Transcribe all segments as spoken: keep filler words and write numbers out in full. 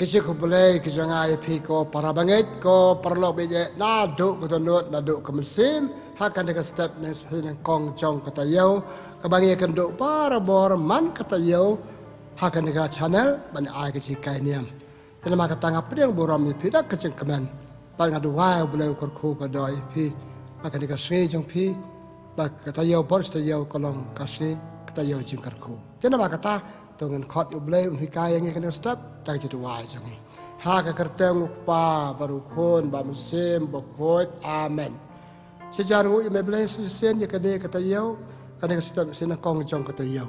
Ki jingkhublei ki jong nga ïa phi ko para bangeit, ko paralok bangeit, naduh ka dohnud, naduh ka mynsiem, ha kane ka step ne shi nyngkong jong ka taïew, kaba ngi kynduh barabor man ka taïew, ha kane ka channel, ban ai ka jinghikai niam. Te namar kata nga pdiang burom ïa phi da ka jingkmen. Bad nga duwai U Blei u kyrkhu ka doh ïa phi. Ba kane ka sngi jong phi, ba ka taïew bor shi taïew ka long ka sngi, ka taïew jingkyrkhu. Te namar kata, to ngin khot ïa U Blei un hikai ïa ngi kane ka step, da ka jingduwai jong ngi. Ha ka kyrteng U Kpa, bad U Khun, bad U Mynsiem Bakhuid. Amen. Shi jar nguh ïa me Blei sa shisien ïa kane ka taïew, kane ka step shi nyngkong jong ka taïew.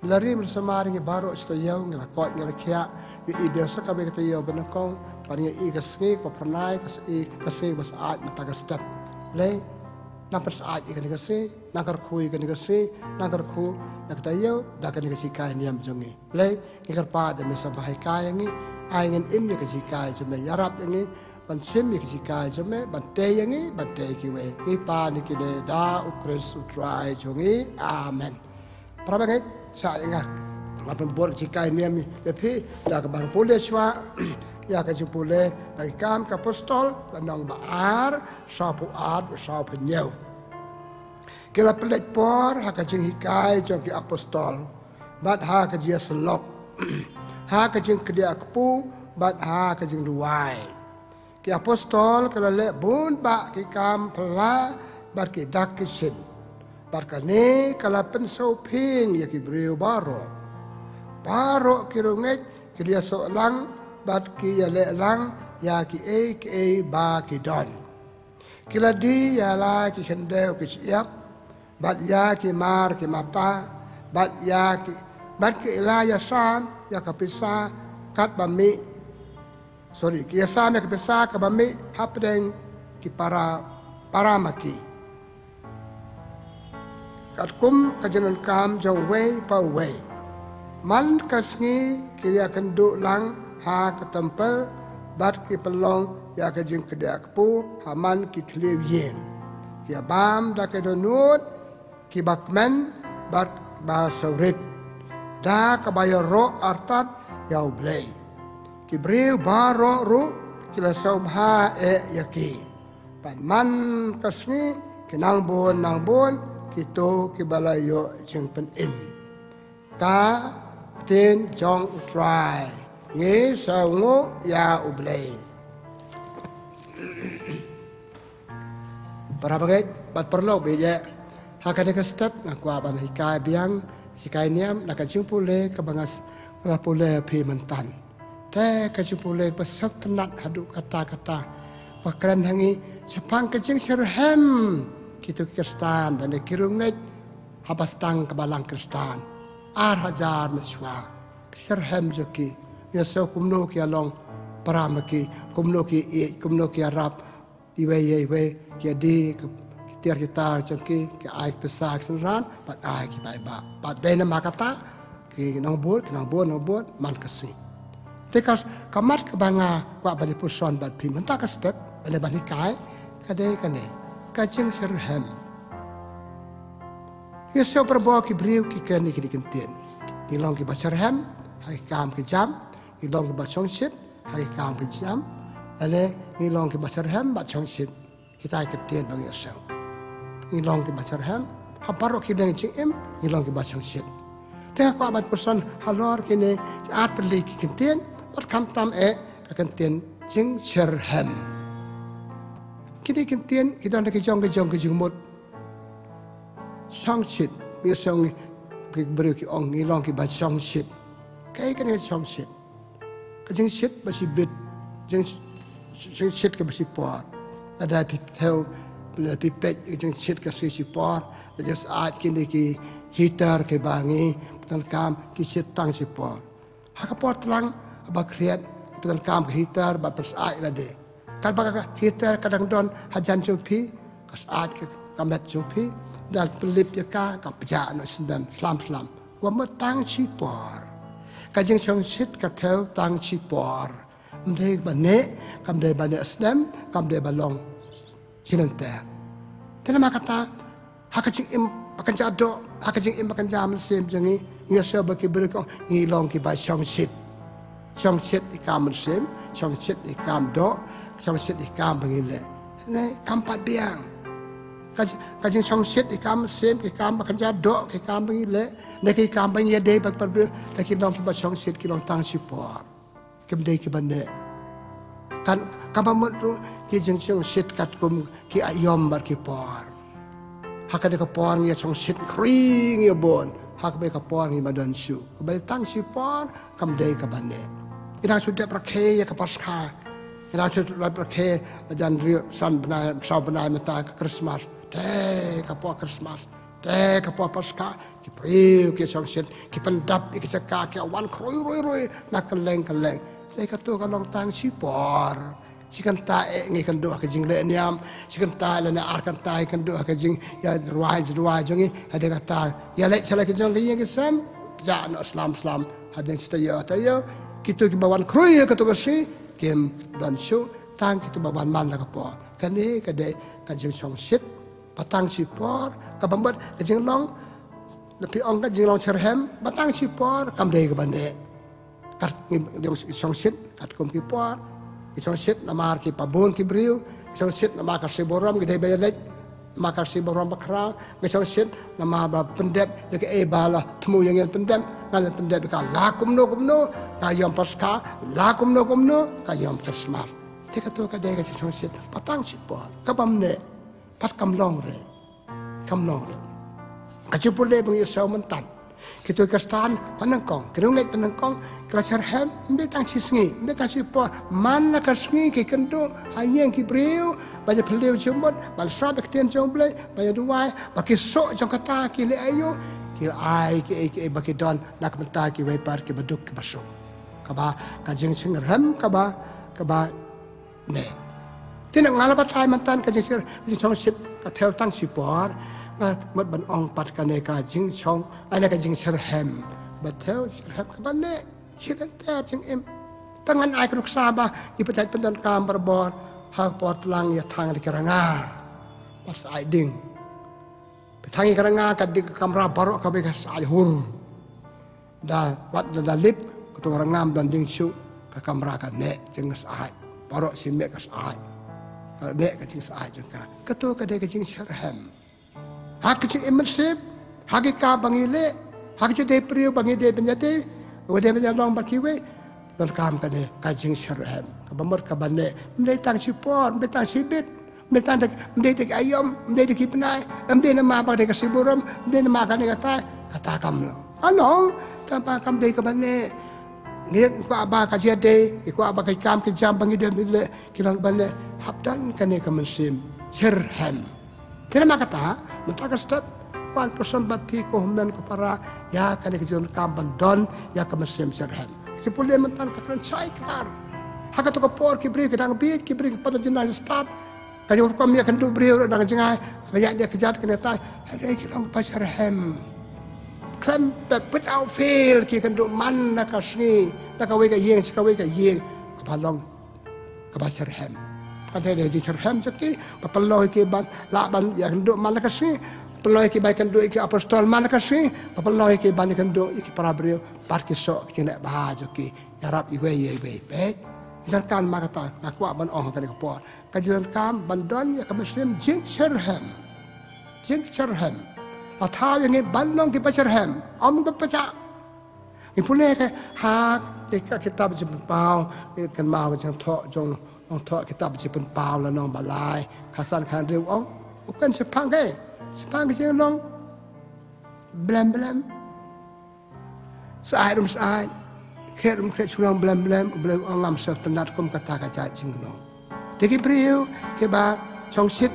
Me la rim me la sumar ïa ngi baroh shi taïew, ngi la koit ngi la khiah, ngi i biang sa kawei ka taïew ba nyngkong, bad ngi i ka sngi kaba phyrnai, ka sngi, ka sngi ba syaid mynta ka step. Blei, nang pynsyaid ïa kane ka sngi, nang kyrkhu ïa kane ka sngi, nang kyrkhu ïa ka taïew, da kane ka jinghikai niam jong ngi. Blei, ngi kyrpad ïa me sa ba hikai ïa ngi, ai ngin im ïa ka jinghikai jong me, ïarap ïa ngi, ban shim ïa ka jinghikai jong me, ban tei ïa ngi, ban tei ïa kiwei. Ngi pan ïa kine da U Khrist U Trai jong ngi. Amen. Para bangeit, sa ïa nga, nga pynbud ka jinghikai niam ïa phi, da kaba pule shuwa, ïa ka jingpule na Ki Kam ki Apostol, lynnong ba ar, sawphew ar, sawphew hynñiew. Ki la pynleit por ha ka jinghikai jong ki apostol, bad ha ka jingïasyllok, ha ka jingkdiah kpu, bad ha ka jingduwai. Ki apostol ki la leh bun bah ki kam phylla bad ki dak ki shin. Bad kane ka la pynsngewthuh ïa ki briew baroh. Baroh ki riewngeit ki la ïasoh lang bad ki ïaleh lang ïa kiei kiei ba ki don. Ki la die ïa la ki khyndew ki shyiap, bad ïa ki mar ki mata, bad ïa ki, bad ki la ïasam ïa ka pisa katba mih, sorry, ki ïasam ïa ka pisa kaba mih hapdeng ki para, para ma ki, katkum ka jingdonkam jong uwei pa uwei. Man ka sngi ki ïakynduh lang ha ka templ, bad ki pynlong ïa ka jingkdiah kpu ha man ki thliew ïing. Ki ïabam da ka dohnud, kiba kmen bad ba sawrit, da kaba ïaroh artat ïa U Blei. Ki briew baroh ruh ki la sngewbha eh ïa ki. Bad man ka sngi ki nang bun nang bun kito kiba la ïoh jingpynim. Ka ktien jong U Trai. Ngi sngewnguh ïa U Blei. Para bangeit bad paralok bangeit, ha kane ka step nga kwah ban hikai biang, hikai niam na ka jingpule kaba nga s-, nga la pule phi mynta. Te ka jingpule ba sngewtynnat haduh katta katta, ba kren ha ngi shaphang ka jingshitrhem kito ki Khristan, lane ki riewngeit haba sdang ka Balang Khristan ar hajar mynshuwa. Ka shitrhem jong ki, ïa shu kumno ki ïalong para ma ki, kumno ki ïeit, kumno ki ïarap iwei ïa iwei, ki ïadie ki tiar ki tar jong ki, ki ai ki pisa ki synran, bad ai ki paidbah. Bad dei namar kata ki nongbud, ki nongbud, nongbud man ka sngi. Te ka, ka mat kaba nga kwah ban ïa puson bad phi mynta ka step, ban ïa ban hikai, ka dei kane, ka jingshitrhem. Ïa shu parabor ki briew ki kren ïa kine ki ktien. Ngi long kiba shitrhem ha ki kam ki jam, ngi long kiba shongshit ha ki kam ki jam, lane ngi long kiba shitrhem bad shongshit. Kita ki ktien ba ngi ïa shu. Ngi long kiba shitrhem ha baroh ki liang jingim, ngi long kiba shongshit. Te nga kwah ban puson halor kine ki artylli ki ktien, bad khamtam eh ka ktien jingshitrhem. Kine ki ktien ki don da ki jong ki jong ki jingmut. Shongshit, ngi shong, ki briew ki ong ngi long kiba shongshit. Kaei kane shongshit? Ka jingshit ba shibit, jing, jingshit kaba shipor. Lada phi thew, lada phi peit ka jingshit ka shi shipor, la jingsyaid kine ki heater kiba ngi pyndonkam, ki shit tang shipor. Ha ka por tlang ba khriat, pyndonkam ka heater bad pynsyaid lade. Katba ka heater ka dang don hajan jong phi, ka syaid ka, ka met jong phi, lada pynlip ïa ka, ka pjah noh shisyndon slam slam. Ka mut tang shipor. Ka jingshongshit ka thew tang shipor. Ym dei ba neh, kam dei ba neh snem, kam dei ba long shnong ter. Te namar kata, ha ka jingim ba kynja doh, ha ka jingim ba kynja mynsiem jong ngi, ngi ïa shu ba ki briew ki ong ngi long kiba shongshit. Shongshit ïa ki kam mynsiem, shongshit ïa ki kam doh, shongshit ïa ki kam ba ngi leh. Ne kam pat biang. Ka, ka jingshongshit ïa ki kam mynsiem, ki kam ba kynja doh, ki kam ba ngi leh, ne ki kam ba ngi ïadei bad para briew, te ki long kiba shongshit, ki long tang shipor. Kim dei kiba neh. Kan, kaba mut ruh ki jingshongshit katkum ki aïom bad ki por. Ha kane ka por ngi ïa shongshit khrui ngi ïa bun. Ha kaba ka por ngi ïa don shuh. Kaba tang shipor kam dei kaba neh. Ngi dang shu dep rakhe ïa ka Paskha. Ngi dang shu dep rakhe la jan hynriew san bnai, saw bnai mynta ka Krismas. Te ka por Krismas. Te ka por Paskha, ki briew ki shongshit, ki pyndap ïa ki jaka, ki wan khrui rui rui na kylleng kylleng. Te kato ka long tang shipor. Shi kynta eh ngi kynduh ha ka jingleh niam, shi kynta lane ar kynta ngi kynduh ha ka jingïarwai jingrwai jong ngi, hadien kata ïaleit sha la ki jong ki ïing ki sem, jah noh slam slam, hadien shi taïew taïew, kito kiba wan khrui ïa kato ka sngi kim don shuh, tang kito ba wan man la ka por. Kane ka dei ka jingshongshit ba tang shipor, kaba mut ka jinglong, lada phi ong ka jinglong shitrhem ba tang shipor kam dei kaba neh. Kat ngi, ngi shongshit katkum ki por, ngi shongshit namar kiba bun ki briew, ngi shongshit namar ka rsi burom, ngi dei ba ïaleit namar ka rsi burom bakhraw, ngi shongshit namar ba pyndep ïa kaei ba la thmu ïa ngi pyndep, ngan pyndep ïa ka la kumno kumno, ka aïom Paskha, la kumno kumno, ka aïom Krismas. Te kato ka dei ka jingshongshit ba tang shipor, kabym neh. Pat kam long re. Kam long re. Ka jingpule ba ngi ïohsngew mynta, kito ki Khristan ba nyngkong, ki riewngeit ba nyngkong, ki la shitrhem ym dei tang shi sngi, ym dei tang shipor. Man la ka sngi ki kynduh ha ïing ki briew ban ïa phylliew jingmut, ban sngap ïa ka ktien jong U Blei, ban ïa duwai, ba ki soh jong kata ki leh aïu, ki ai kiei kiei ba ki don na ka bynta kiwei pat kiba duk kiba suk. Kaba ka jingshitrhem kaba, kaba neh. Te nga la batai mynta ka jingshir, jingshongshit ka thew tang shipor, nga mut ban ong pat kane ka jingshong, ane ka jingshitrhem. Ba thew shitrhem kaba neh, shi lynter jingim. Te ngan ai ka nuksa ba ngi pynthait pyndonkam barabor ha ka por tlang ïa thang ïa ki ranga. Ba sa ai ding. Phi thang ïa ka ranga ka dei ka kamra baroh kawei ka sa ai hur. Da wat da, da lip, kato ka ranga ym don ding shuh, ka kamra ka neh jingsaid. Baroh shi miet ka said. Ka neh ka jingsaid jong ka. Kato ka dei ka jingshitrhem. Ha ka jingim mynsiem, ha ki kam ba ngi leh, ha ka jingdei briew ba ngi dei ban ïadei, ba dei ban ïalong bad kiwei. Donkam kane ka jingshitrhem. Kaba mut kaba neh, ym dei tang shipor, ym dei tang shibit. Ym dei tang da, ym dei da ki aïom, ym dei da ki bnai, ym dei namar ba dei ka rsi burom, ym dei namar kane kata, kata kam long. Ka long, tang ba kam dei kaba neh. Ngi kwah ba ka jingïadei, ngi kwah ba ki kam ki jam ba ngi dei ban leh, ki long kaba neh, hap don kane ka mynsiem shitrhem. Te namar kata, mynta ka step, wan pyrshang bad phi ko hynmen ko para, ïa kane ka jingdonkam ban don ïa ka mynsiem shitrhem. Ka jingpule mynta ka kren shai kdar. Ha kato ka por ki briew ki dang bieit, ki briew ki pan jingïaseng stad. Ka jingrukom ïakynduh briew ruh dang jngai, ba ïa dei ka jait kane tai, hynrei ki long kiba shitrhem. Khlem pep without fail ki kynduh man la ka sngi, la kawei ka ïing sha kawei ka ïing, kaba long kaba shitrhem. Ka dei ka jingshitrhem jong ki, ba pynlong ïa ki ban, lah ban ïakynduh man la ka sngi, pynlong ïa ki ban kynduh ïa ki apostol man la ka sngi, ba pynlong ïa ki ban ïakynduh ïa ki para briew, bad ki soh ki jingleh bha jong ki, ïarap iwei ïa iwei. Peit, jingdonkam namar kata, nga kwah ban ong ha kane ka por. Ka jingdonkam ban don ïa ka mynsiem jingshitrhem. Jingshitrhem. La thaw ïa ngi ban long kiba shitrhem. Ym kiba pjah. Ngi pule ka ha ka kitab Jingpynpaw, ngi kynmaw ka jingthoh jong, nongthoh kitab Jingpynpaw Lynnong ba lai, khatsan khathynriew ong. U kren shaphang ka, shaphang ka jinglong blem blem. Sa ai ruh ym sa ai, khet ruh ym khet, shu long blem blem, U Blei u ong ngam sngewtynnat kum kata ka jait jinglong. Te ki briew kiba shongshit,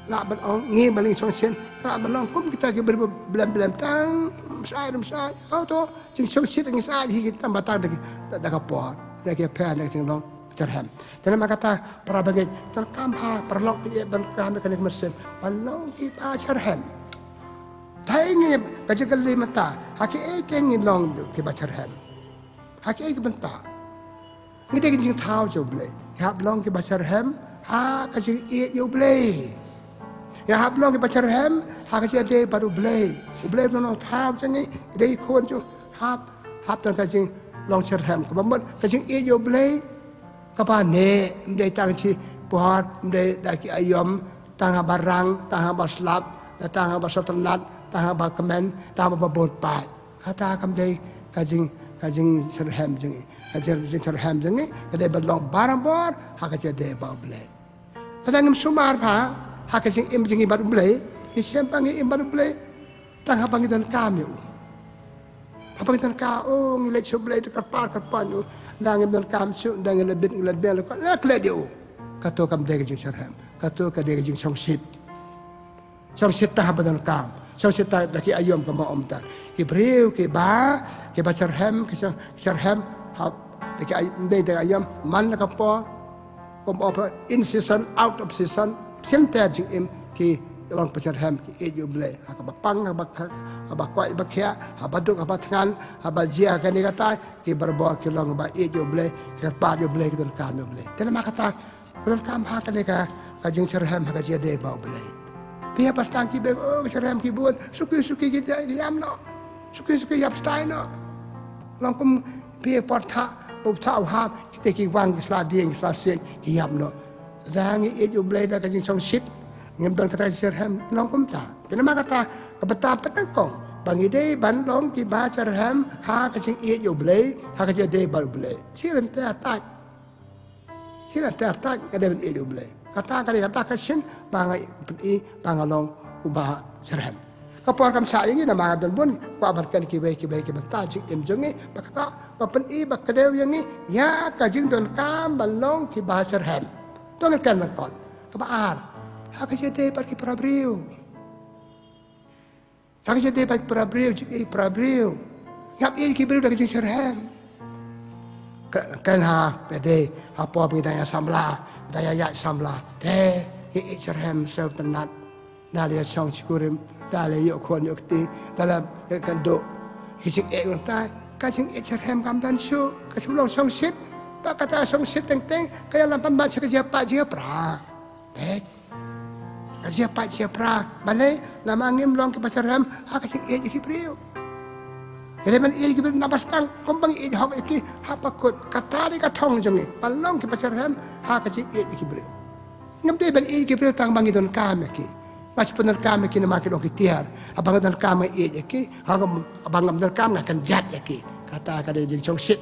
lah ban ong ngi ba ngi shongshit, lah ban long kum kita ki briew blem blem, tang ym sa ai ruh ym sa ai. Hato jingshongshit ngi sa ai hi kita ba tang da ki, da, da ka por, da ki pher, da ka jinglong shitrhem. Te namar kata para bangeit, donkam ha paralok, phi ïeit ban kam ïa kane ka mynsiem ban long kiba shitrhem. Te ngi ka jingkylli mynta, ha kiei kiei ngi long kiba shitrhem? Ha kiei ki bynta? Ngi dei ki jingthaw jong U Blei. Ngi hap long kiba shitrhem ha ka jingïeit ïa U Blei. Ngi hap long kiba shitrhem ha ka jingïadei bad U Blei. U Blei u nongthaw jong ngi, ngi dei ki khun jong u, hap, hap don ka jing Long shitrhem, kaba mut ka jingïeit ïa U Blei kaba neh, ym dei tang shi por, ym dei da ki aïom, tang haba rang, tang haba slap, tang haba sngewtynnat, tang haba kmen, tang haba bun paid. Kata kam dei ka jing, ka jingshitrhem jong ngi. Ka jing, jingshitrhem jong ngi ka dei ban long barabor ha ka jingïadei bad U Blei. Lada ngim sumar bha ha ka jingim jong ngi bad U Blei, ngi shem ba ngi im bad U Blei tang haba ngi donkam ïa U. Haba ngi donkam, oh, ngi leit sha U Blei te kyrpad kyrpad ïa U. Lada ngim donkam shuh, lada ngi la bit, ngi la biang, la klet ïa U. Kato kam dei ka jingshitrhem. Kato ka dei ka jingshongshit. Shongshit tang haba donkam. Shongshit tang da ki aïom, kaba ym tang ki briew kiba, kiba shitrhem, ki shong, shitrhem ha da ki aï-, ym dei da ki aïom, man la ka por, kum ong ba in season, out of season, shim ter jingim ki long ba shitrhem, ki ïeit ïa U Blei ha kaba pang, ha kaba, ha kaba koit, ha kaba khiah, haba duk, haba thngan, haba jia kane kata, ki barabor ki long ba ïeit ïa U Blei, ki kyrpad ïa U Blei, ki donkam ïa U Blei. Te namar kata, donkam ha kane ka, ka jingshitrhem ha ka jingïadei bad U Blei. Phi hap ban sdang kiba, oh, ka shitrhem ki bun, suki suki ki ïap noh. Suki suki ïap stai noh. Long kum phi por thah, u thah u hap, kita ki wang, ki sla dieng, ki sla siej, ki ïap noh. Lada ngi ïeit ïa U Blei da ka jingshongshit, ngim don kata ka shitrhem, long kumta. Te namar kata, kaba tam pat nyngkong ba ngi dei ban long kiba shitrhem ha ka jingïeit ïa U Blei, ha ka jingïadei bad U Blei. Shi lynter tait. Shi lynter tait nga dei ban ïeit ïa U Blei. Kata ka dei kata ka shin ba nga pyni ba nga long uba shitrhem. Ka por kam shah ïa ngi namar nga don bun kwah ban kren kiwei kiwei ki bynta jingim jong ngi, ba kata ba pyni ba kdew ïa ngi ïa ka jingdonkam ban long kiba shitrhem. To ngin kren lyngkot. Kaba ar, ha ka jingïadei bad ki para briew. Ha ka jingïadei bad para briew, jingïeit para briew. Ngim ïeit ki briew da ka jingshitrhem. Ka, kan ha, ba dei ha por ba ngi dang ïa samla, dang ïa ïaid samla. Te ngi ïeit shitrhem, sngewtynnat. Da leh ïa shong shi kurim, da leh ïoh khun ïoh kti, da leh ïoh kynduh. Ki jingïeit, ngan ong, ka jingïeit shitrhem kam don shuh, ka shu long shongshit. Ba kata shongshit teng teng ka ïalam pynban sha ka jingïapait jingïapra. Beit. Ka jingïapait jingïapra. Balei? Namar ngim long kiba shitrhem ha ka jingïeit ïa ki briew. Ngi dei ban ïeit ïa ki briew namar ba sdang kumba ngi ïeit hok ïa ki ha ba kut. Kata dei ka thong jong ngi ban long kiba shitrhem ha ka jingïeit ïa ki briew. Ngim dei ban ïeit ïa ki briew tang ba ngi donkam ïa ki. Ba shu pyndonkam ïa ki namar ki long ki tiar. Haba nga donkam nga ïeit ïa ki. Haba ngam donkam nga kynjat ïa ki. Kata ka dei jingshongshit.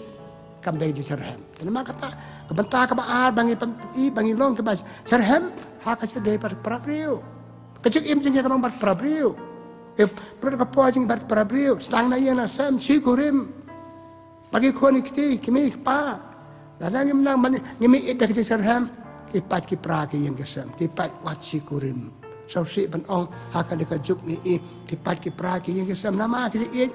Kam dei jingshitrhem. Te namar kata, ka bynta kaba ar ba ngi pyn-, i, ba ngi long kiba shitrhem ha ka jingïadei bad para briew. Ka jingim jong ngi ka long bad para briew. Ka pynlut ka por jong ngi bad para briew. Sdang na ïing na sem, shi kurim. Bad ki khun ki kti, ki kmie ki kpa. Lada ngim nang ban, ngim ïeit da ka jingshitrhem, ki pait ki pra ki ïing ki sem, ki pait wat shi kurim. Sngewsih ban ong ha kane ka juk ngi i, ki pait ki pra ki ïing ki sem namar ki jingïeit.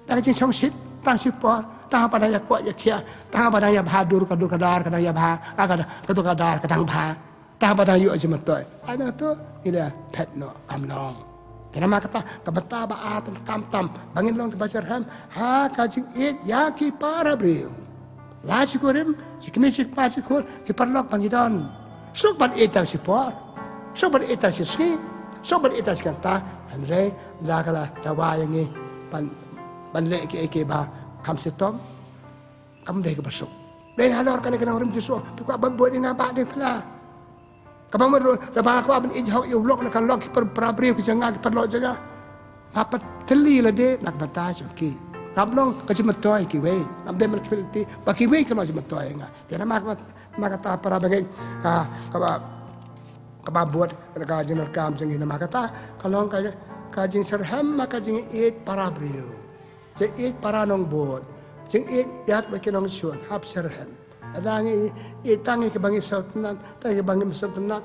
Da ka jingshongshit tang shi por, tang haba dang ïa koit ïa khiah, tang haba dang ïa bha dur ka dur ka dar ka dang ïa bha, ah, ka, ka dur ka dar ka dang bha. Tang haba dang ïoh jingmyntoi. Ai na to ngi la phet noh, kam long. Te namar kata ka bynta ba ar, khamtam ba ngin long kiba shitrhem ha ka jingïeit ïa ki para briew. La shi kurim, shi kmie shi kpa shi khun, ki paralok ba ngi don. Suk ban ïeit tang shi por. Suk ban ïeit tang shi sngi. Suk ban ïeit tang shi kynta. Hynrei la ka la dawa ïa ngi ban, ban leh kiei kiei ba kham shitom. Kam dei kaba suk. Dei halor kane ka nongrim Jisu. Phi kwah ban bud ïa nga, bah dei phi la. Kaba mut ruh, lada ba nga kwah ban ïeit hok ïa u lok, na ka lok ki para, para briew ki jong nga, ki paralok jong nga. Hap pat thylli lade na ka bynta jong ki. Ngam long ka jingmyntoi kiwei. Ngam dei ban khmih lynti ba kiwei kin long jingmyntoi ïa nga. Te namar kata, namar kata para bangeit, ka, kaba, kaba bud ka jingdonkam jong ngi namar kata ka long ka, ka jingshitrhem, ka jingïeit para briew. Jingïeit para nongbud. Jingïeit ïa kiba ki nongshun, hap shitrhem. Lada ngi ïeit tang ïa kiba ngi sngewtynnat, tang ïa kiba ngim sngewtynnat.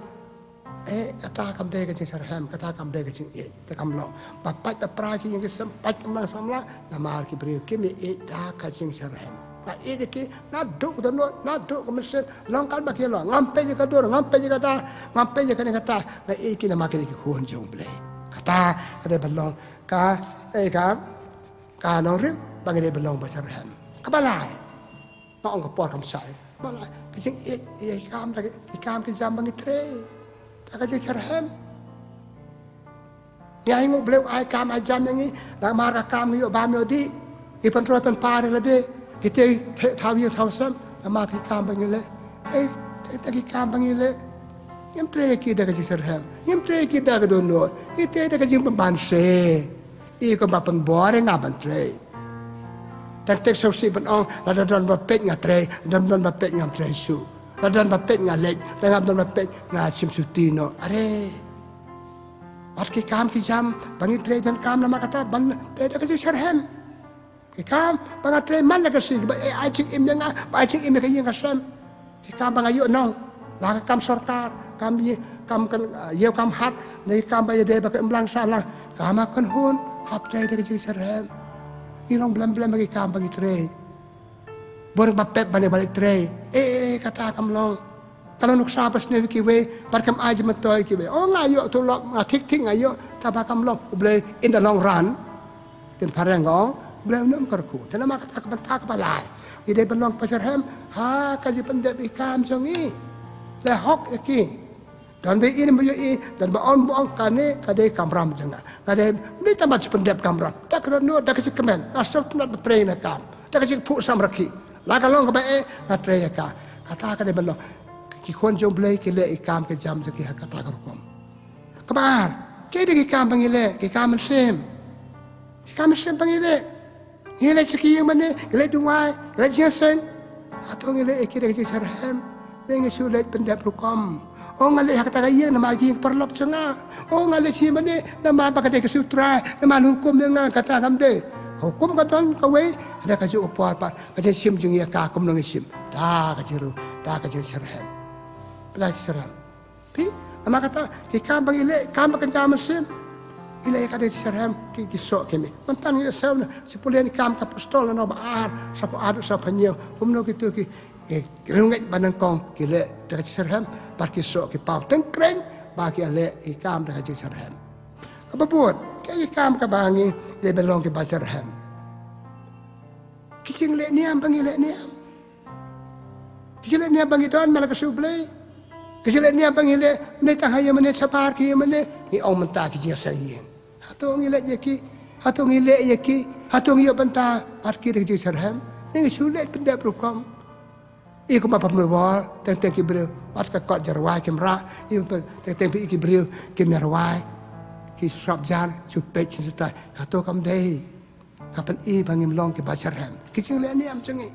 Eh, kata kam dei ka jingshitrhem, kata kam dei ka jingïeit, te kam long. Ba pait ba pra ki ïing ki sem, pait ki imlang samla namar ki briew kim ïeit da ka jingshitrhem. Nga ïeit ïa ki naduh ka dohnud, naduh ka mynsiem, long katba ki long. Ngam peit ïa ka dur, ngam peit ïa ka dar, ngam peit ïa kane kata. Nga ïeit ïa ki namar ki dei ki khun jong U Blei. Kata ka dei ban long ka, eh, ka, ka nongrim ba ngi dei ban long ba shitrhem. Kaba lai. Nga ong ka por kam shai. Ba la, ka jingïeit, ïa ki kam, ïa ki kam ki jam ba ngi trei. Ta ka jingshitrhem. Ngi ai nguh Blei, ai kam ai jam ïa ngi, namar ka kam ngi ïoh bam ïoh dih. Ngi pynroi pynpar ïa lade. Kita te thaw ïing thaw sem, namar ki kam ba ngi leh. Hei, te te ki kam ba ngi leh. Ngim trei ïa ki da ka jingsyrhem. Ngim trei ïa ki da ka dohnud. Ngi trei da ka jingpynban se. I kumba pynbor ïa nga ban trei. Tang tek sngewsih ban ong, lada don ba peit nga trei, lada don ba peit ngam trei shuh. Lada don ba peit nga leit, lada ngam don ba peit nga shim shuti noh. Are. Wat ki kam ki jam, ba ngi trei donkam namar kata, ban trei da ka jingsyrhem. Ki kam ba nga trei man la ka sngi, ba ai jingim ïa nga, ba ai jingim ïa ka ïing ka sem. Ki kam ba nga ïoh nong, la ka kam sorkar, kam ïa, kam kan, ah, ïa kam hat, ne ki kam ba ïadei bad ka imlang sahlang, kam ha kynhun, hap trei da ka jingsyrhem. Ngi long blem blem ha ki kam ba ngi trei. Bun ba pep ban ïa balik trei. Eh, eh, eh, kata kam long. Ka long nuksa ba sniew ïa kiwei, bad kam ai jingmyntoi ïa kiwei. Oh, nga ïoh tulop, nga thik thik nga ïoh, tangba kam long. U Blei in the long run. Ktien phareng ka ong, U Blei um kyrkhu. Te namar kata ka bynta kaba lai, ngi dei ban long kiba shitrhem ha ka jingpyndep ïa ki kam jong ngi. Leh hok ïa ki. Don ba ïohi ne ym ïohi, don ba ong ba ym ong, kane ka dei kamram jong nga. Nga dei, ym dei tang ban jingpyndep kamram. Da ka dohnud, da ka jingkmen, nga sngewtynnat ban trei na kam. Da ka jingphuh samrkhie. La ka long kaba eh, nga trei ïa ka. Kata ka dei ban long. Ki khun jong U Blei ki leh ïa ki kam ki jam jong ki ha kata ka rukom. Kaba ar, kiei de ki kam ba ngi leh, ki kam mynsiem. Ki kam mynsiem ba ngi leh. Ngi leit sha ki ïing mane, ngi leit duwai, ngi leit jingïaseng. Hato ngi leit ïa ki da ka jingshitrhem? Lei ngi shu leit pyndep rukom. O nga leit ha kata ka ïing namar ka ïing paralok jong nga. O nga leit sha ïing mane namar ba ka dei ka shu trai, namar hukum ïa nga kata kam dei. Ka hukum ka don kawei, da ka juh ka por pat, ka jingshim jong ngi ïa ka kumno ngi shim. Da ka jingru, da ka jingshitrhem. Da ka jingshitrhem. Phi, namar kata, ki kam ba ngi leh, kam ba kynja mynsiem. Ngi leh ïa ka da ka jingshitrhem, ki, ki soh ki mih. Mynta ngi ïohsngew na, sha pule Kam ki Apostol lynnong ba ar, saw phew ar, saw phew hynñiew. Kumno kito ki, ki, ki riewngeit ba nyngkong, ki leh da ka jingshitrhem, bad ki soh ki paw. Teng kren, ba ki leh, ki kam da ka jingshitrhem. Kaba bud, ki, ki kam kaba ngi, dei ban long kiba shitrhem. Ki jingleh niam ba ngi leh niam. Ki jingleh niam ba ngi don man la ka shu Blei. Ki jingleh niam ba ngi leh, ne tang ha ïing mane shabar ki ïing mane, ngi ong mynta ki jingïaseng ïing. Hato ngi leh ïa ki, hato ngi leh ïa ki, hato ngi ïoh bynta, bad ki da ka jingshitrhem. Ne ngi shu leh pyndep rukom. I kumba pynbor, teng teng ki briew, wat ka kot jar rwai kim rah, i teng teng phi i ki briew, kim ïa rwai. Ki sngap jar, shu peit shisha tai, hato kam dei. Ka pyni ba ngim long kiba shitrhem. Ki jingleh niam jong ngi.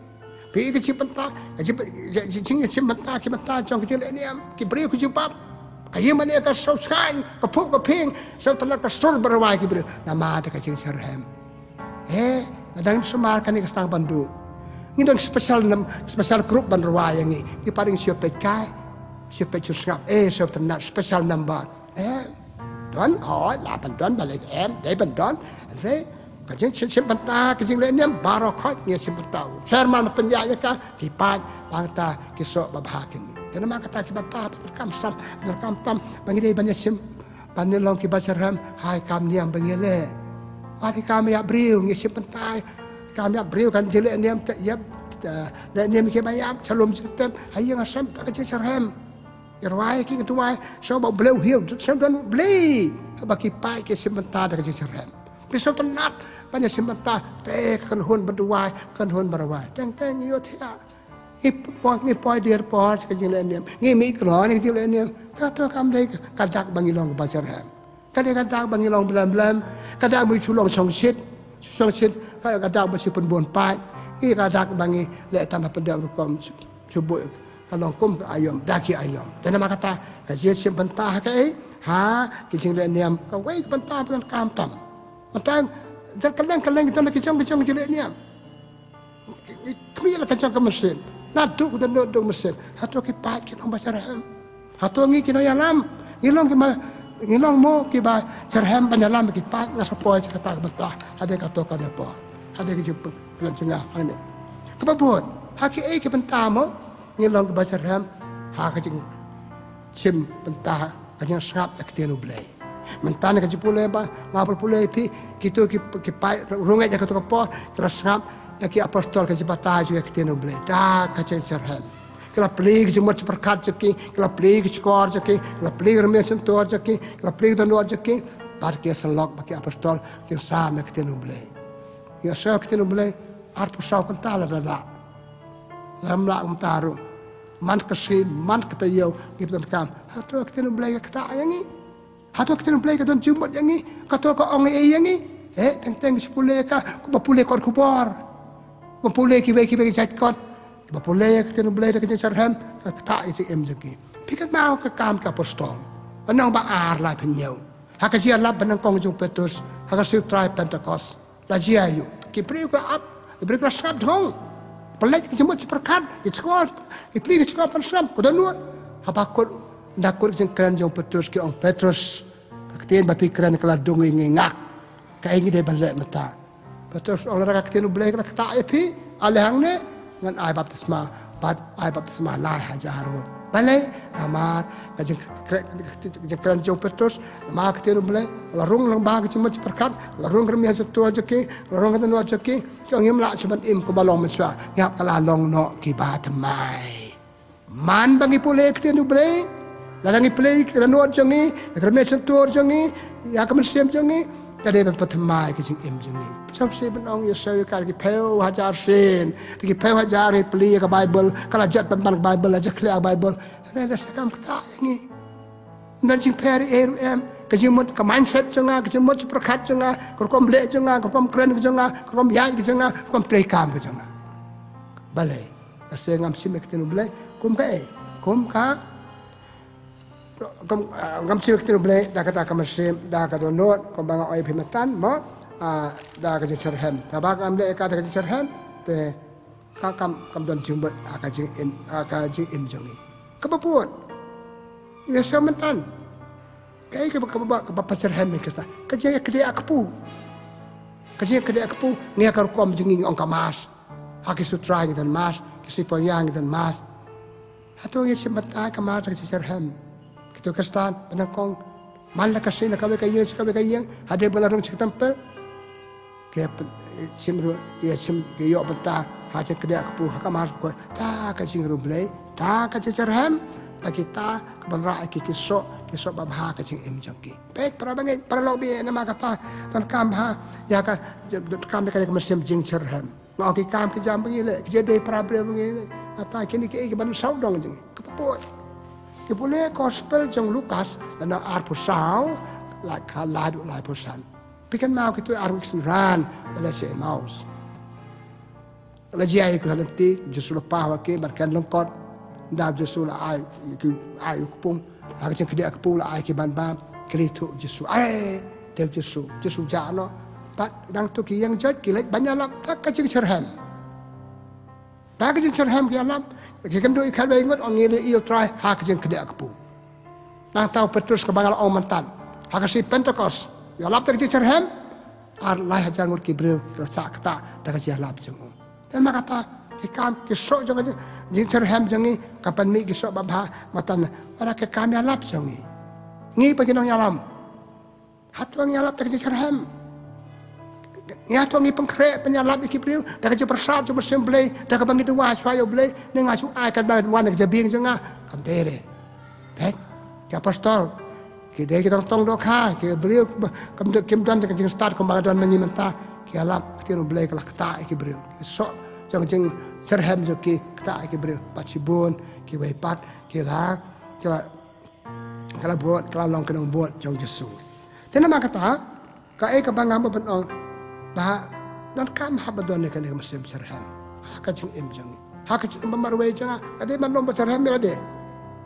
Phi ka jingbynta, ka jing, jing, jing, jing, jingbynta, ki bynta jong ka jingleh niam. Ki briew ki jubab. Ka ïing mane ka sngewsih, ka phuh ka phieng, sngewtynnat ka sur ba rwai ki briew. Namar da ka jingshitrhem. Eh, nga dang sumar kane ka sdang ban duh. Ngi don special nam, special group ban rwai ïa ngi. Ngi pat ngi shu peit kai. Shu peit shu sngap. Eh, sngewtynnat special number. Em. Don, hooid, la ban don, balei em, dei ban don. Hynrei, ka jingshim, shim bynta, ka jingleh niam, baroh khoit, ngi shim bynta. Chairman pynïaid ïa ka, ki paid, bynta, ki soh, ba bha kin. Te namar kata ki bynta, ba donkam tam, ba donkam tam, ba ngi dei ban ïa shim, ban ïa long kiba shitrhem, ha ki kam niam ba ngi leh. Wat ki kam ïa briew, ngi shim bynta, ki kam ïa briew kan jingleh niam, te ïap, te leh niam kiba ïap, shalom shalom, ha ïing ha sem, da ka jingshitrhem. Ngi rwai ki, ngi duwai, sngewbha U Blei u hiar, sngewdon U Blei. Haba ki paid ki shim bynta da ka jingshitrhem. Phi sngewtynnat, ban ïa shim bynta, te ka kynhun ba duwai, kynhun ba rwai. Teng teng ngi ïohthiah. Ngi poi, ngi poi dier por, sha ka jingleh niam. Ngi mih kloi, ka jingleh niam. Kato kam dei ka, ka dak ba ngi long ba shitrhem. Ka dei ka dak ba ngi long blem blem. Ka dak ba ngi shu long shongshit. Shu shongshit, ka, ka dak ba shu pynbun paid. Ngi ka dak ba ngi leh tang ha pyndep rukom shu, shu buh. Ka long kum ka aïom, da ki aïom. Te namar kata, ka jingshim bynta ha kaei, ha, ki jingleh niam, kawei ka bynta ba donkam tam. Mynta, da kylleng kylleng ki don la ki jong ki jong ki jingleh niam. Ki, ki, khmih la ka jong ka mynsiem. Naduh ka dohnud jong ka mynsiem. Hato ki paid ki long ba shitrhem. Hato ngi ki nongïalam. Ngi long ki ma, ngi long mo kiba shitrhem ban ïalam ki paid, nga sa poi sha kata ka bynta. Hadien kato kane por. Hadien ka jingpynkhlaiñ jong nga hangne. Kaba bud. Ha kiei ki bynta mo. Ngi long kiba shitrhem, ha ka jingshim bynta, ka jingsngap ïa ka ktien U Blei. Mynta ne ka jingpule ba, nga pule pule phi, kito ki, ki paid, rung ïa kato ka por, ki la sngap ïa ki apostol ka jingbatai jong ïa ka ktien U Blei. Da ka jingshitrhem. Ki la plie ka jingmut jingpyrkhat jong ki, ki la plie ka jingkor jong ki, ki la plie ka rmiang shyntur jong ki, ki la plie ka dohnud jong ki, bad ki ïasyllok bad ki apostol, jingsam ïa ka ktien U Blei. Ïa sa ka ktien U Blei, Arphew saw kynta la da lah. Lam lah mynta ruh. Man ka sngi, man ka taïew, ngi pyndonkam. Hato ka ktien U Blei ka ktah ïa ngi? Hato ka ktien U Blei ka don jingmut ïa ngi? Kato ka ong ei ïa ngi? Eh, teng teng shu pule ka, kumba pule kot khubor. Kumba pule kiwei kiwei ki jait kot. Kumba pule ka ktien U Blei da ka jingsyrhem, ka ktah ïa ka jingim jong ki. Phi kynmaw ka Kam ki Apostol. Lynnong ba ar, lai phew hynñiew. Ha ka jingïalap banyngkong jong u Petrus, ha ka sngi U Trai Pentekost. La jia aïu? Ki briew ki la ap, ki briew ki la sngap dhong. Pynleit ki jingmut jingpyrkhat, ki shkor, ki briew ki shkor pansnam, ka dohnud. Haba kut, ynda kut ka jingkren jong u Petrus, ki ong, Petrus, ka ktien ba phi kren ka la dung ïa ngi ngak. Kaei ngi dei ban leh mynta? Petrus ong, lada ka ktien U Blei ka la ktah ïa phi, ale hangne, ngan ai baptisma, bad ai baptisma lai hajar ngut. Balei? Namar ka jingkren, ka jingkren jong u Petrus, namar ka ktien U Blei, la rung lyngba ka jingmut jingpyrkhat, la rung ka rmiang shyntur jong ki, la rung ka dohnud jong ki, ki ong, ngim lah shuh ban im kumba long mynshuwa, ngi hap ka la long noh kiba thymmai. Man ba ngi pule ka ktien U Blei, lada ngi pule ïa ka dohnud jong ngi, ïa ka rmiang shyntur jong ngi, ïa ka mynsiem jong ngi, ka dei ban pynthymmai ka jingim jong ngi. Sngewsih ban ong, ïa shu ïa ka, ki phew hajar sien, ki phew hajar ngi pule ïa ka Baibl, ka la jot pynban ka Baibl, la jot khlieh ka Baibl. Hynrei lada sa kam ktah ïa ngi, ym don jingpher ei ruh em, ka jingmut, ka mindset jong nga, ka jingmut jingpyrkhat jong nga, ka rukom leh jong nga, ka rukom kren jong nga, ka rukom ïaid jong nga, ka rukom treikam jong nga. Balei? Lada sa ngam shim ïa ka ktien U Blei kum kaei? Kum ka, kum, ah, ngam shim ïa ka ktien U Blei da kata ka mynsiem, da ka dohnud, kumba nga ong ïa phi mynta, mo, ah, da ka jingsyrhem. Haba ngam leh ïa ka da ka jingsyrhem, te ka kam, kam don jingmut ha ka jingim, ha ka jingim jong ngi. Kaba bud, ngi sngew mynta, kaei kaba, kaba, kaba pynsyrhem ïa ngi, ka jingïakdiah kpu. Ka jingïakdiah kpu, ngi ha ka rukom jong ngi, ngi ong ka Mass. Ha ki sutrai ngi don Mass, ki sngi Poïa ngi don Mass. Hato ngi shim bynta ïa ka Mass da ka jingsyrhem? Kito ki Khristan banyngkong, man la ka sngi na kawei ka ïing sha kawei ka ïing, hadien ba la rung sha ka templ, ki ïa pyn-, shim ruh, ki ïa shim, ki ïoh bynta ha ka jingkdiah kpu, ha ka Mass, ko, da ka jingriewblei, da ka jingsyrhem, ba kita ki ban rah ïa ki, ki soh, ki soh babha ha ka jingim jong ki. Peit, para bangeit, para lok baieit, namar kata, donkam bha ïa ka, donkam ïa ka, ïa ka mynsiem jingsyrhem. Nga ong ki kam ki jam ba ngi leh, ki jingïadei para briew ba ngi leh. Nga ta kine kiei ki ban sawdong jong ngi. Kaba bud, ngi pule gospel jong u Lukas, lynnong arphew saw, lai khat, lai haduh laiphew san. Phi kynmaw kito ar wik synran ba la sha Emmaus. La jia ïa ki ha lynti, u Jisu la paw ha ki, bad ki lyngkot. Ynda u Jisu la ai, ki ai u kpung. Ha ka jingkdiah kpu la ai ki ban bam, ki la ïathuh u Jisu. Ai, te u Jisu, Jisu jah noh. Bad nangta ki ïeng joit ki leit ban ïalap da ka jingsyrhem. Da ka jingsyrhem ki ïalap, ki kynduh ïa ki khatwei ngut, ong ngi la ïohi ïa u Trai ha ka jingkdiah kpu. Nangta u Petrus kaba nga la ong mynta, ha ka sngi Pentekost, ïalap da ka jingsyrhem, ar lai hajar ngut ki briew ki la shah ktah da ka jingïalap jong u. Te namar kata, ki kam, ki soh jong ka jing, jingsyrhem jong ngi, ka pynmih ki soh babha, mynta, wat la ki kam ïalap jong ngi. Ngi pat ki nongïalam, hato ngi ïalap da ka jingsyrhem? Ngi hato ngi pynkhreh pynïalap ïa ki briew da ka jingpyrsad jong u Mynsiem Blei, da kaba ngi duwai shuwa ïa u Blei, ne nga shu ai katba wan na ka jabieng jong nga? Kam dei re. Peit, ki apostol, ki dei ki tong tong dohkha, ki briew, kim don, kim don ka jingstad kumba don ma ngi mynta. Ki ïalap, ka ktien u Blei ka la ktah ïa ki briew. Ki soh jong ka jingsyrhem jong ki ktah ïa ki briew. Bad shibun kiwei pat ki la, ki la, ki la bud, ki la long ki nongbud jong u Jisu. Te namar kata, kaei kaba nga mut ban ong, ba donkam hap ban don ïa kane ka mynsiem syrhem ha ka jingim jong ngi, ha ka jingim ba marwei jong nga. Ka dei ban long ba syrhem ïa lade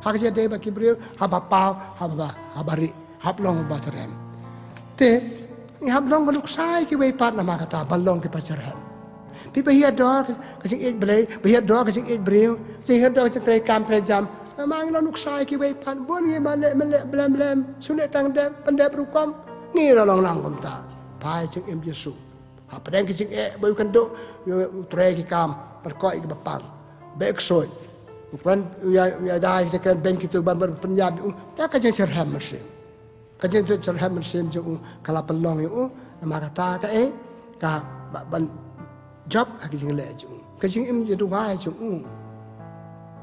ha ka jingïadei bad ki briew, haba paw, haba, haba rieh, hap long ba syrhem. Te ngi hap long ka nuksa ïa kiwei pat, namar kata ban long kiba syrhem. Phi, ba hiar dor ka jingïeit Blei, ba hiar dor ka jingïeit briew, ba hiar dor ka jingtrei kam trei jam. Namar ngi long nuksa ïa kiwei pat. Bun ngi ba leh, ba leh blem blem, shu leh tang dep, pyndep rukom. Ngi la long lang kumta. Phai jingim Jisu. Hapdeng ki jingeh ba u kynduh, u trei ki kam, pynkoit ïa kiba pang, beh ksuid. U pyn, u ïa, u ïada ïa ki jingkren beiñ kito ban, ban pynïap ïa u da ka jingsyrhem mynsiem. Ka jingsyrhem mynsiem jong u ka la pynlong ïa u. Namar kata kaei, ka ba, ban jop ha ka jingleh jong u, ka jingim jingduwai jong u.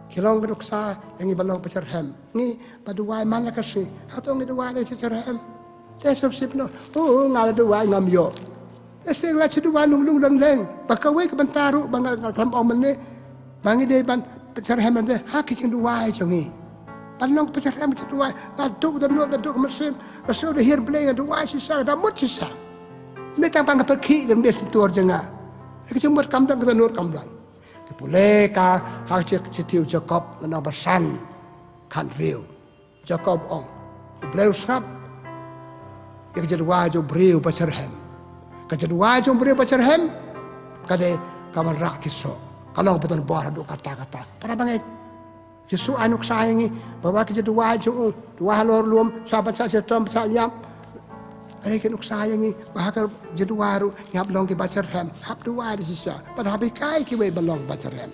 Ki long ka nuksa ïa ngi ban long ba syrhem. Ngi ba duwai man la ka sngi, hato ngi duwai da ka jingsyrhem? Te sngewsih noh, o, nga la duwai ngam ïoh. Te seng la shu duwai lung lung leng leng. Ba kawei ka bynta ruh ba nga, nga khlem ong mynne, ba ngi dei ban pynsyrhem mynne ha ki jingduwai jong ngi. Ban long pynsyrhem jingduwai. Nga duk da nud, da duk mynsiem, nga shu da hiar Blei, nga duwai shisha, da mut shisha. Mynne tang ba nga pyrkhih da mynsiem tur jong nga. Ki jingmut kam don, ka dohnud kam don. Te pule ka ha ka shithi u Jakob lynnong ba san, khathynriew. Jakob ong, U Blei u sngap ïa ka jingduwai jong u briew ba syrhem. Ka jingduwai jong u briew ba syrhem ka dei ka ban rah ki soh. Ka long ba don bor haduh katta katta. Para bangeit, Jisu ai nuksa ïa ngi ba wat ka jingduwai jong u, duwai halor lum, sha ban sah shitom, ban sah ïap. Ai ka nuksa ïa ngi ba ha ka jingduwai ruh ngi hap long kiba syrhem, hap duwai da shisha, bad hap hikai kiwei ban long kiba syrhem.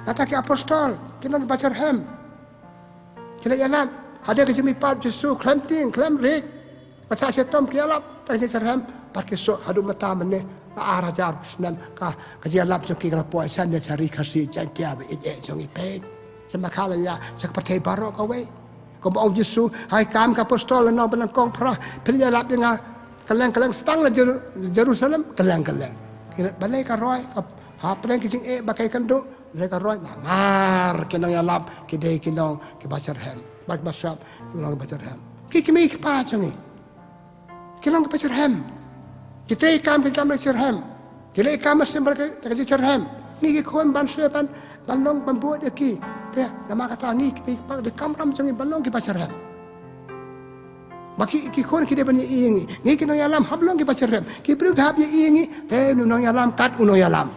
Nangta ki apostol ki long kiba syrhem. Ki la ïalap, hadien ka jingmihpat Jisu, khlem tieng, khlem riej, ka sah shitom, ki ïalap da ka jingsyrhem, bad ki suk haduh mynta mynne, la ar hajar snem, ka, ka jingïalap jong ki ka la poi sha ïing sha ri Khasi Jaiñtia ba ïeit jong ngi, peit. Sha Meghalaya, sha ka pyrthei baroh kawei. Kumba ong Jisu ha Ki Kam ki Apostol lynnong ba nyngkong phra, phi la ïalap ïa nga kylleng kylleng, sdang na Jeru-, Jerusalem, kylleng kylleng. Ki la, balei ka roi, ka, hapdeng ki jingeh ba ïakynduh, balei ka roi? Namar ki nongïalap ki dei ki nong kiba syrhem. Bad kiba syrhem, ki long kiba syrhem. Ki kmie ki kpa jong ngi ki long kiba syrhem. Ki trei kam ki jam da syrhem. Ki leh kam mynsiem bad ka, da ka jingsyrhem. Ngi ki khun ban sngewbha ban, ban long, ban bud ïa ki. Te namar kata ngi ki kmie ki kpa, dei kamram jong ngi ban long kiba syrhem. Ba ki, ki khun ki dei ban ïohi ïa ngi. Ngi ki nongïalam hap long kiba syrhem. Ki briew ki hap ïohi ïa ngi, te u nongïalam kat u nongïalam.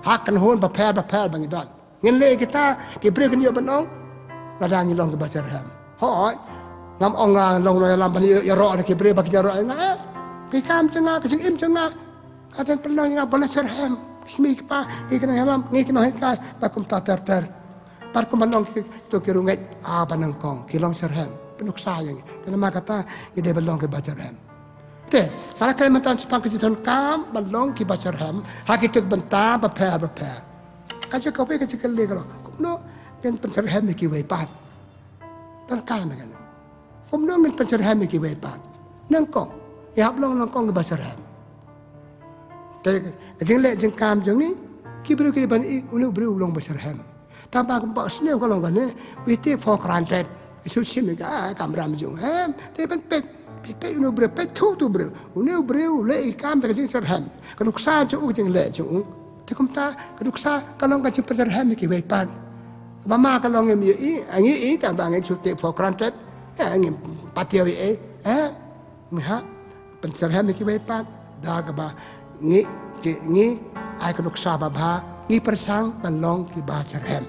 Ha ka kynhun bapher bapher ba ngi don. Ngin leh kita, ki briew kin ïoh ban ong, lada ngi long kiba syrhem. Hooid, ngam ong nga long nongïalam ban ïoh ïaroh na ki briew ba kin ïaroh ïa nga, eh. Ki kam jong nga, ka jingim jong nga, ka dang pynlong ïa nga ban long syrhem. Ki kmie ki kpa, ngi ki nongïalam, ngi ki nonghikai, bad kumta ter ter. Bad kumba long kito ki riewngeit, ah, ba nyngkong, ki long syrhem. Pynuksa ïa ngi. Te namar kata, ngi dei ban long kiba syrhem. Te, lada kren mynta shaphang ka jingdonkam ban long kiba syrhem ha kito ki bynta bapher bapher, ka jong kawei ka jingkylli ka long, kumno ngin pynsyrhem ïa kiwei pat? Donkam ïa kane. Kumno ngin pynsyrhem ïa kiwei pat? Nyngkong, ngi hap long nyngkong kiba syrhem. Te ka jingleh jingkam jong ngi, ki briew ki dei ban ïohi une u briew u long ba syrhem. Tangba kumba sniew ka long kane, we take for granted. Ngi shu shim ïa ka, ah, kamram jong u, em, te ban peit, peit, peit une u briew, peit thuh uto u briew. Une u briew u leh ïa ka kam da ka jingsyrhem. Ka nuksa jong u, ka jingleh jong u. Te kumta ka nuksa ka long ka jingpynsyrhem ïa kiwei pat. Kaba ma ka long ngim ïohi, ngi ïohi, tangba ngi shu take for granted. Eh, ngim pat ïohi, eh. Ngi hap pynsyrhem ïa kiwei pat da kaba ngi, ki, ngi ai ka nuksa babha, ngi pyrshang ban long kiba syrhem.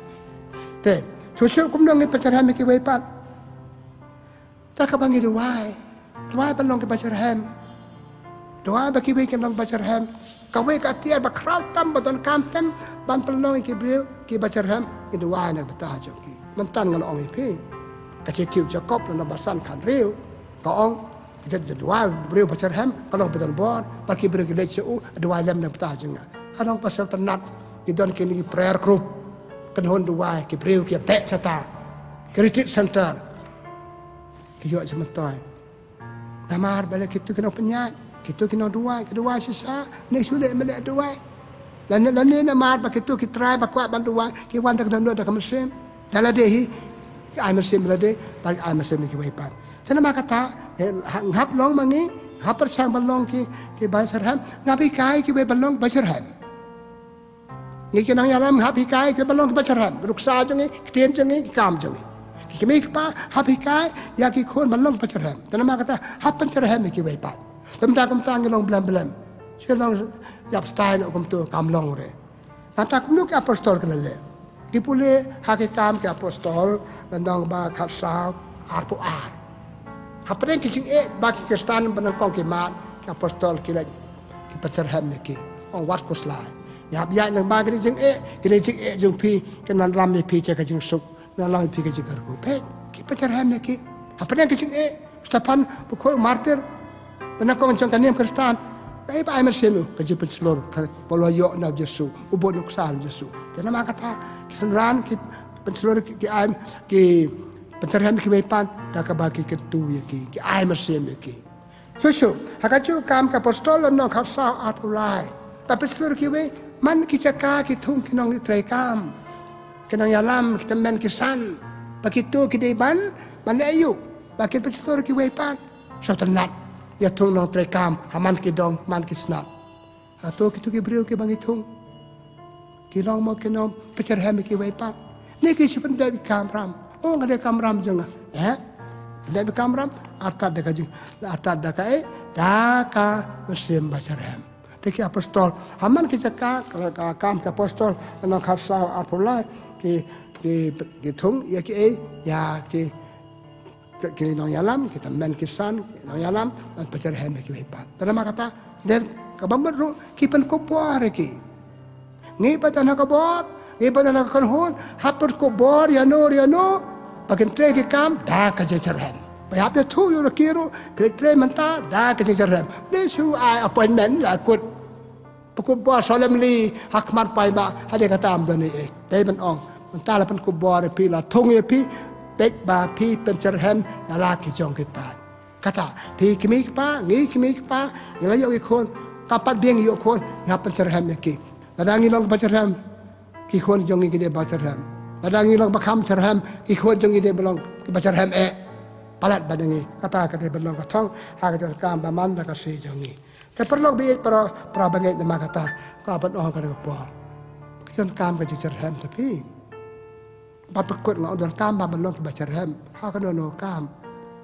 Te, shuh shuh kumno ngin pynsyrhem ïa kiwei pat? Da kaba ngi duwai. Duwai ban long kiba syrhem. Duwai ba kiwei kin long kiba syrhem. Kawei ka atiar ba khraw tam, ba donkam tam ban pynlong ïa ki briew kiba syrhem, ngi duwai na ka bynta jong ki. Mynta nga la ong ïa phi, ka shithi u Jakob lynnong ba san khathynriew ka ong, ka jingduwai u briew ba syrhem ka long ba don bor, bad ki briew ki leit sha u, duwai lem na ka bynta jong nga. Ka long ba sngewtynnat, ki don kine ki prayer group, kynhun duwai, ki briew ki beh shata, ki retreat center, ki ïoh jingmyntoi. Namar balei kito ki nongpynïaid, kito ki nongduwai, ki duwai shisha, ne shu leh mynne duwai. Lane, lane namar ba kito ki trai ba kwah ban duwai, ki wan da ka dohnud da ka mynsiem. Da lade hi, ki ai mynsiem lade, bad ki ai mynsiem ïa kiwei pat. Te namar kata, eh, ha, hap long ma ngi, hap pyrshang ban long ki, kiba syrhem, ngin hikai kiwei ban long ba syrhem. Ngi ki nongïalam hap hikai kiba long kiba syrhem, ka nuksa jong ngi, ki ktien jong ngi, ki kam jong ngi. Ki kmie ki kpa hap hikai ïa ki khun ban long kiba syrhem. Te namar kata hap pynsyrhem ïa kiwei pat. Lymda kumta ngi long blem blem. Shu long ïap stai noh kumto, kam long re. Nangta kumno ki apostol ki la leh? Ngi pule ha Ki Kam ki Apostol, lynnong ba khatsaw, arphew ar. Hapdeng ki jingeh ba ki Khristan ba nyngkong ki mad, ki apostol ki la, ki pynsyrhem ïa ki. Ong wat khuslai. Ngi hap ïaid lyngba kine ki jingeh, kine ki jingeh jong phi kin wanlam ïa phi sha ka jingsuk, wanlam ïa phi ka jingkyrkhu. Peit, ki pynsyrhem ïa ki. Hapdeng ki jingeh, Stephan, bakhuid martir, ba nyngkong jong ka niam Khristan. Kaei ba ai mynsiem ïa u? Ka jingpynshlur, kaba la ïoh na u Jisu, u buh nuksa u Jisu. Te namar kata, ki synran ki pynshlur, ki, ki ai, ki pynsyrhem ïa kiwei pat da kaba ki kyntu ïa ki, ki ai mynsiem ïa ki. Shuh shuh, ha kajuh ka Kam ki Apostol lynnong khatsaw arphew lai. Ba pynshlur kiwei man ki jaka ki thung ki nongtrei kam, ki nongïalam, ki tymmen ki san, ba kito ki dei ban, ban leh aïu, ba kin pynshlur kiwei pat. Sngewtynnat ïa thung nongtrei kam ha man ki dong man ki snat. Hato kito ki briew kiba ngi thung ki long mo ki nongpynjyrhem ïa kiwei pat? Ne ki shu pyndep ïa ka kamram? O, nga dei kamram jong nga. Eh? Pyndep ïa ka kamram, artat da ka jing, artat da kaei? Da ka mynsiem ba jyrhem. Te ki Apostol ha man ki jaka, ka, ka Kam ki Apostol lynnong khatsaw arphew lai, ki, ki, ki thung ïa kiei? Ïa ki, ki nongïalam, ki tymmen ki san, ki nongïalam, ban pynjyrhem ïa kiwei pat. Te namar kata, dei kaba mut ruh ki pynkup bor ïa ki. Ngi ba don ha ka bor, ngi ba don ha ka kynhun, hap pynkup bor ïano ïano ba kin trei ki kam da ka jingjyrhem. Ba hap ïathuh ïa ki ruh, phi trei mynta da ka jingjyrhem. Lei shu ai appointment la kut. Pynkup bor solemnly ha khmat paidbah, hadien kata ym don ei ei. Dei ban ong, mynta la pynkup bor ïa phi, la thung ïa phi, peit ba phi pynjyrhem ïa la ki jong ki paid. Kata, phi kmie kpa, ngi kmie kpa, ngi la ïoh ki khun, kam pat biang ïoh khun, ngi hap pynjyrhem ïa ki. Lada ngi long kiba jyrhem, ki khun jong ngi ki dei ba jyrhem. Lada ngi long ba kham jyrhem, ki khun jong ngi dei ba long kiba jyrhem eh. Palat ba ngi, kata ka dei ban long ka thong ha ka jingdonkam ba man da ka sngi jong ngi. Te paralok baieit, para, para bangeit, namar kata ka ban ong ha kane ka por, ka donkam ka jingjyrhem, te phi, ba pynkut, nga ong, donkam ba ban long kiba jyrhem ha kano kano ka kam.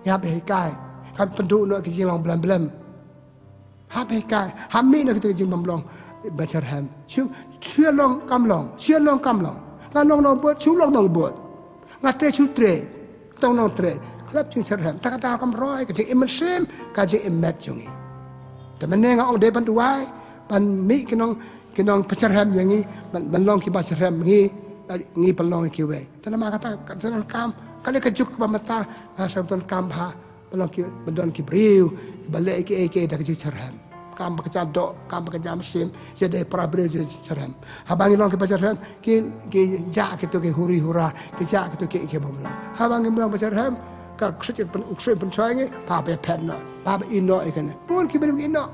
Ngi hap hikai, hap pynduh noh ki jinglong blem blem. Hap hikai, hap mih noh kita ki jingbymlong ba jyrhem. Shu, shu long kam long, shu long kam long. Nga long nongbud, shu long nongbud. Nga trei, shu trei. Tang nongtrei. Khlem jingjyrhem, te kata kam roi ka jingim mynsiem, ka jingim met jong ngi. Te mynne nga ong, dei ban duwai ban mih ki nong, ki nongpynjyrhem ïa ngi, ban, ban long kiba jyrhem, ngi, ngi pynlong ïa kiwei. Te namar kata ka donkam, kane ka juk ba mynta nga sngew donkam bha ban long ki, ban don ki briew kiba leh kiei kiei da ka jingjyrhem. Kam ba ka jia doh, kam ba ka jia mynsiem, ïa dei para briew jingjyrhem. Haba ngi long kiba jyrhem, ki, ki jah kito ki huri hura, ki jah kito ki, ki bym long. Haba ngim long ba jyrhem, ka ksuid pyn, ksuid pynshoi ngi, ba, ba phet noh, ba, ba ïehnoh ïa kane. Bun ki briew ki ïehnoh.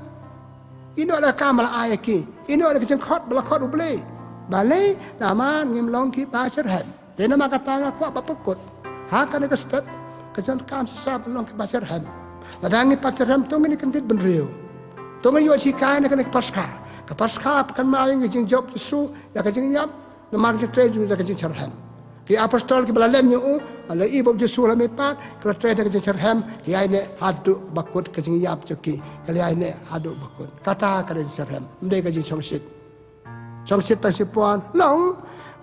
Ïehnoh la ka kam ba la ai ïa ki. Ïehnoh la ka jingkhot ba la khot U Blei. Balei? Namar ngim long kiba jyrhem. Te namar kata nga kwah ba pynkut ha kane ka step, ka donkam shisha ban long kiba jyrhem. Lada ngi pat jyrhem, to ngin ïa kyndit bynriew. To ngin ïoh jinghikai na kane ka Paskha. Ka Paskha ka kynmaw ïa ngi ka jingjop Jisu ïa ka jingïap namar ka jingtrei jong u da ka jingjyrhem. Ki Apostol kiba la len ïa u, la ïohi ba U Jisu u la mihpat, ki la trei da ka jingjyrhem, ki ïaineh haduh ba kut ka jingïap jong ki, ki la ïaineh haduh ba kut. Kata ka dei jingjyrhem, ym dei ka jingshongshit. Shongshit tang shipon, long,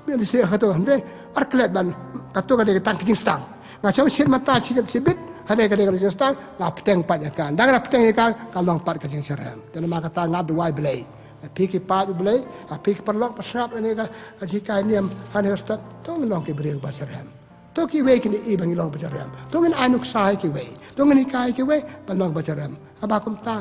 mih lynti kato, hynrei ar klet ban, kato ka dei ka tang ka jingstang. Nga shongshit mynta shibit shibit, hynrei ka dei ka jingstang, nga bteng pat ïa ka. Ynda nga la bteng ïa ka, ka long pat ka jingjyrhem. Te namar kata nga duwai Blei, ha phi ki paid U Blei, ha phi ki paralok ba sngap ïa kane ka, ka jinghikai niam, ha kane ka step, to ngin long ki briew ba jyrhem. To kiwei kin ïohi ba ngi long ba jyrhem. To ngin ai nuksa ïa kiwei. To ngin hikai ïa kiwei ban long ba jyrhem. Haba kumta,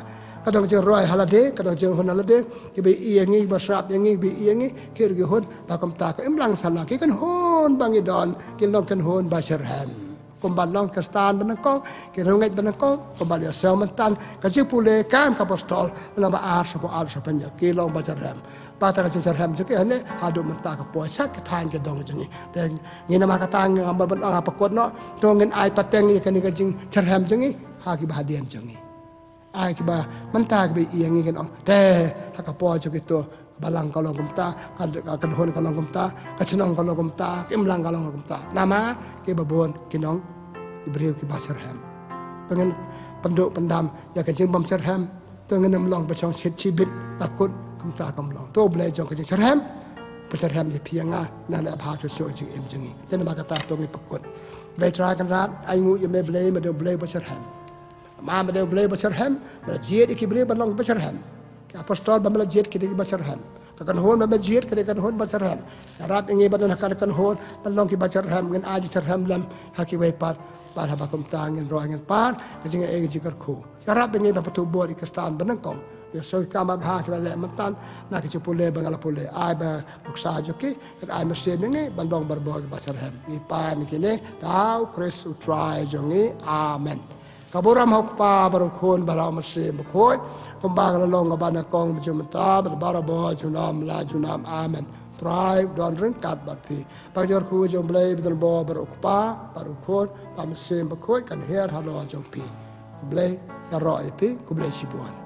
ka don ka jingroi ha lade, ka don ka jinghun ha lade, kiba ïohi ïa ngi, kiba sngap ïa ngi, kiba ïohi ïa ngi, ki ruh ki hun, ba kumta ka imlang sahlang, ki kynhun ba ngi don, kin long kynhun ba jyrhem. Kumba long Khristan ba nyngkong, ki riewngeit ba nyngkong, kumba la ïohsngew mynta, ka jingpule Kam ki Apostol, lynnong ba ar, shiphew ar, shiphew hynñiew, ki long ba jyrhem. Ba ta ka jingjyrhem jong ki hangne haduh mynta ka por sha ki thaiñ ki dong jong ngi. Te ngi namar kata ngam ban ong ha ba kut noh, to ngin ai pateng ïa kane ka jingjyrhem jong ngi ha kiba hadien jong ngi. Ai kiba mynta kiba ïohi ïa ngi kin ong, te ha ka por jong kito, ka balang ka long kumta, ka, ka kynhun ka long kumta, ka shnong ka long kumta, ka imlang ka long kumta. Namar kiba bun ki long ki briew kiba jyrhem. To ngin pynduh pyndam ïa ka jingbym jyrhem. To ngin ym long ba shongshit shibit, ba kut, kumta kam long. To U Blei jong ka jingjyrhem, ba jyrhem ïa phi ïa nga, nang leh bha shuh shuh jingim jong ngi. Te namar kata to ngin pynkut. Blei Trai Kynrad, ai nguh ïa me Blei, me dei U Blei ba jyrhem. Ma me dei U Blei ba jyrhem, me la jied ïa ki briew ban long ba jyrhem. Ki Apostol ba me la jied ki dei kiba jyrhem. Ka kynhun ba me jied ka dei ka kynhun ba jyrhem. Ïarap ïa ngi ba don ha ka kynhun ban long kiba jyrhem, ngin ai jingjyrhem lem ha kiwei pat, bad haba kumta ngin roi ngin pan ka jingaiei ka jingkyrkhu. Ïarap ïa ngi ban pynduh bor ïa ki Khristan ba nyngkong. Ïa shu ki kam babha ki la leh mynta, na ki jingpule ba nga la pule, ai ba nuksa jong ki, kin ai mynsiem ïa ngi ban long barabor kiba jyrhem. Ngi pan ïa kine da U Khrist U Trai jong ngi. Amen. Ka burom ha u Kpa bad u Khun bad ha u Mynsiem Bakhuid, kumba ka la long kaba nyngkong, mynta bad barabor, junom la junom. Amen. Trai u don ryngkat bad phi. Ba ka jingkyrkhu jong u Blei ba donbor bad u Kpa bad u Khun bad u Mynsiem Bakhuid kan hiar halor jong phi. U Blei ïaroh ïa phi. Khublei shibun.